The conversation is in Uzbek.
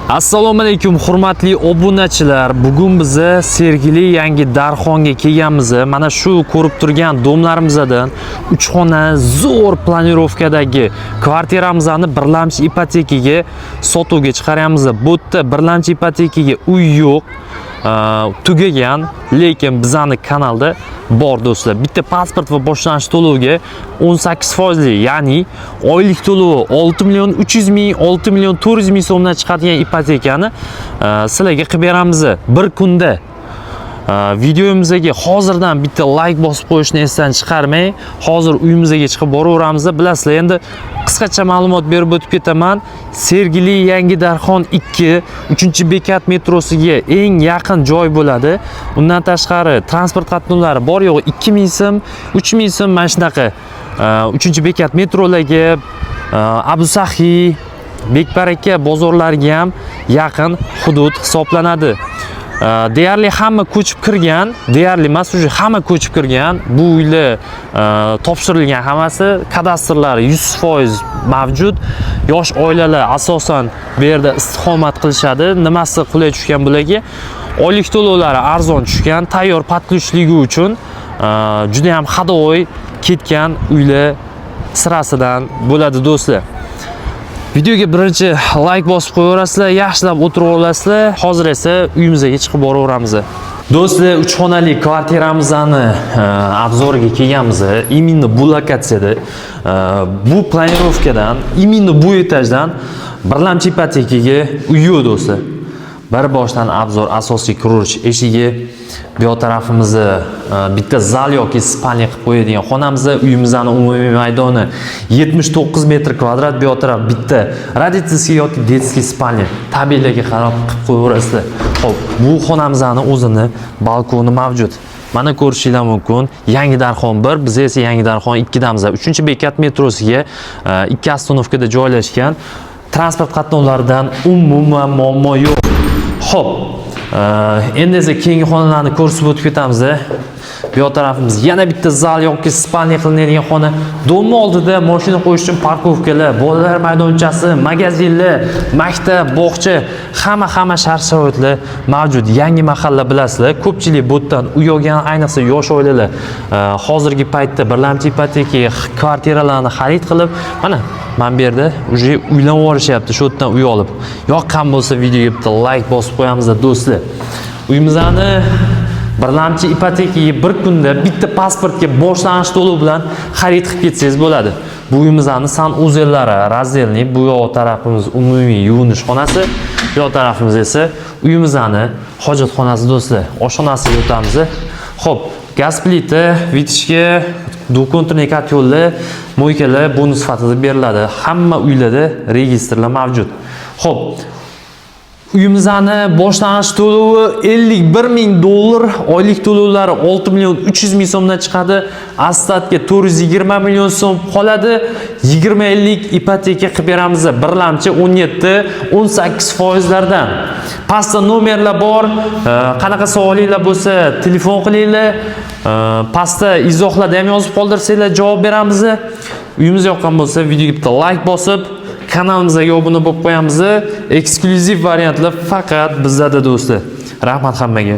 Assalomu alaykum, hurmatli obunachilar. Bugun biza Sergeli Yangi Darxonga kelganmiz. Mana shu ko'rib turgan дом larimizdan 3 xona zo'r планировка dagi kvartiramizni birlamchi ipotekaga sotuvga chiqaryapmiz. Bu yerda birlamchi ipotekaga uy yo'q. Tugagan, lekin bizani kanalda bor, do'stlar. Bitta pasport va boshlanish to'loviga 18 foizli, ya'ni oylik to'lovi 6 million 300 ming, 6 million 400 ming so'mdan chiqadigan ipotekani sizlarga qilib beramiz bir kunda. Videomizga hozirdan bitta layk bosib qo'yishni esdan chiqarmang. Hozir uyimizga chiqib boraveramiz. Bilasizlar, endi qisqacha ma'lumot berib o'tib ketaman. Sergeli Yangi Darxon 2 3-bekat metrosiga eng yaqin joy bo'ladi. Undan tashqari transport qatnovlari bor yo'g'i 2000 so'm, 3000 so'm mana shunaqa 3-bekat metrolarga, Abu Saxiy, Bekbaraka bozorlariga ham yaqin hudud hisoblanadi. Deyarli hamma ko'chib kirgan, deyarli emas, уже hamma ko'chib kirgan. Bu uylar topshirilgan hammasi, kadastrlari 100% mavjud. Yosh oilalar asosan bu yerda istiqomat qilishadi. Nimasi qulay tushgan bularga? Oylik to'lovlari arzon tushgan, tayyor под ключ ligi uchun juda ham ходовой ketgan uylar sirasidan bo'ladi, do'stlar. Videoga birinchi layk bosib qo'yaverasizlar, yaxshilab o'tirib olasizlar. Hozir esa uyimizga chiqib boraveramiz. Do'stlar, 3 xonali kvartiramizni обзор iga kelganmiz. Именно bu lokatsiyada, bu планировка dan, именно bu etajdan birlamchi ipotekaga uy yo'q, do'stlar. Bir boshdan обзор, asosiy kiruvchi eshigi, bu yoq tarafimizni bitta zal yoki спальня qilib qo'yadigan xonamiz. Uyimizni umumiy maydoni 79 metr kvadrat. Bu yoq taraf bitta родительский yoki детский спальня. Tabiiylarga qarab qilib qo'yaverasizlar. Xo'p, bu xonamizni o'zini balkoni mavjud. Mana ko'rishinglar mumkin. Yangi Darxon 1, biz esa Yangi Darxon 2 damiz. 3-bekat metrosiga 2 остановка da joylashgan. Transport qatnovlaridan umuman muammo yo'q. Xo'p, endi esa keyingi xonalarni ko'rsatib o'tib ketamiz. Bu yoq tarafimiz yana bitta zal yoki спальня qilinadigan xona. Дом ni oldida mashina qo'yish uchun парковка lar, bolalar maydonchasi, magazinlar, maktab, bog'cha, hamma shart-sharoitlar mavjud. Yangi mahalla, bilasizlar, ko'pchilik bu yerdan uy olgan, ayniqsa yosh oilalar hozirgi paytda birlamchi ipoteka kvartiralarni xarid qilib, mana bu yerda уже uylanib yuborishyapti, shu yerdan uy olib. Yoqqan bo'lsa, videoga bitta layk bosib qo'yamiz, do'stlar. Uyimizni birlamchi ipotekaga bir kunda bitta pasportga boshlang'ich to'lov bilan xarid qilib ketsangiz bo'ladi. Bu uyimizni санузел lari раздельный, bu yoq tarafimiz umumiy yuvinish xonasi, bu yoq tarafimiz esa uyimizni hojatxonasi, do'stlar. Oshxonasiga o'tamiz. Xo'p, gaz plita, вытяжка, двухконтурный котёл lar, мойка lar bonus sifatida beriladi. Hamma uylarda registrlar mavjud. Xo'p, uyimizni boshlang'ich to'lovi 51 ming dollar, oylik to'lovlari 6 million 300 ming so'mdan chiqadi. Остатка 420 million so'm qoladi. 20 yillik ipoteka qilib beramiz. Birlamchi 17, 18 foizlardan. Pastda nomerlar bor. Qanaqa savolinglar bo'lsa, telefon qilinglar. Pastda izohlarda ham yozib qoldirsanglar, javob beramiz. Uyimiz yoqqan bo'lsa, videoga bitta layk bosib, kanalimizga obuna bo'lib qo'yamiz. Eksklyuziv variantlar faqat bizda, do'stlar. Rahmat hammaga.